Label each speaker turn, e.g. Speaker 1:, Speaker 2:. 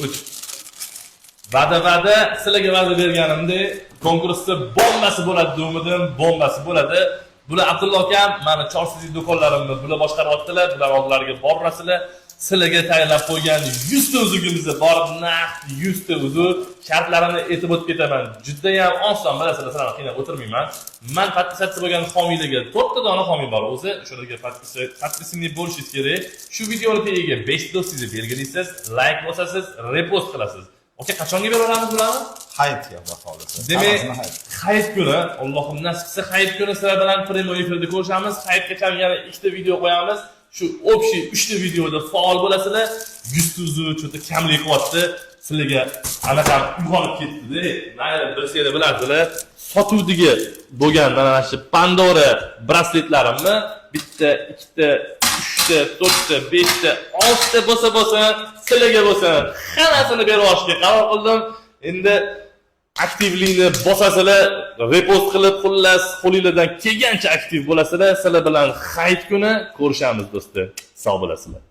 Speaker 1: Uch. Va'da, va'da, sizlarga va'da berganimdek, konkursda bombasi bo'ladi degandim, bombasi bo'ladi. Bular Abdulla akam, mani Chorsuzdagi do'konlarimni bular boshqaryaptilar, bular oldilariga borasizlar. Sizlarga tayyorlab qo'ygan 100 ta uzugimiz bor, naqd 100 ta uzuk. Shartlarini aytib o'tib ketaman. Juda ham oson, bilasizlar, sizlarni qiynab o'tirmayman. Man подписаться bo'lgan homiylarga 4 ta dona homiy bor o'zi, o'shalarga подписанный bo'lishingiz kerak. Shu videoni tagiga 5 do'stingizni belgilaysiz, like bosasiz, repost qilasiz. Aka, qachonga bera olamiz bularni?
Speaker 2: Hayitga, xudo xohlasa.
Speaker 1: Demak,
Speaker 2: Hammasini hayit.
Speaker 1: Hayit kuni, Allohim nasib qilsa, hayit kuni sizlar bilan прямой efirda ko'rishamiz. Hayitgacha yana ikkita video qo'yamiz. Shu общий uchta videoda faol bo'lasizlar. 100 ta uzuk cho'ta kamlik qilyapti. Sizlarga anaqa uyg'onib ketdi-da. Mayli, bilsanglar bilasizlar. Sotuvdagi bo'lgan mana shu Pandora brasletlarimni bitta, ikkita, uchta, to'rtta, beshta, oltita bo'lsa bo'lsin, sizlarga bo'lsin, hammasini berib yuborishga qaror qildim. Endi aktivlikni bosasizlar, repost qilib, xullas, qo'linglardan kelgancha aktiv bo'lasizlar. Sizlar bilan hayit kuni ko'rishamiz, do'stlar. Sog' bo'lasizlar.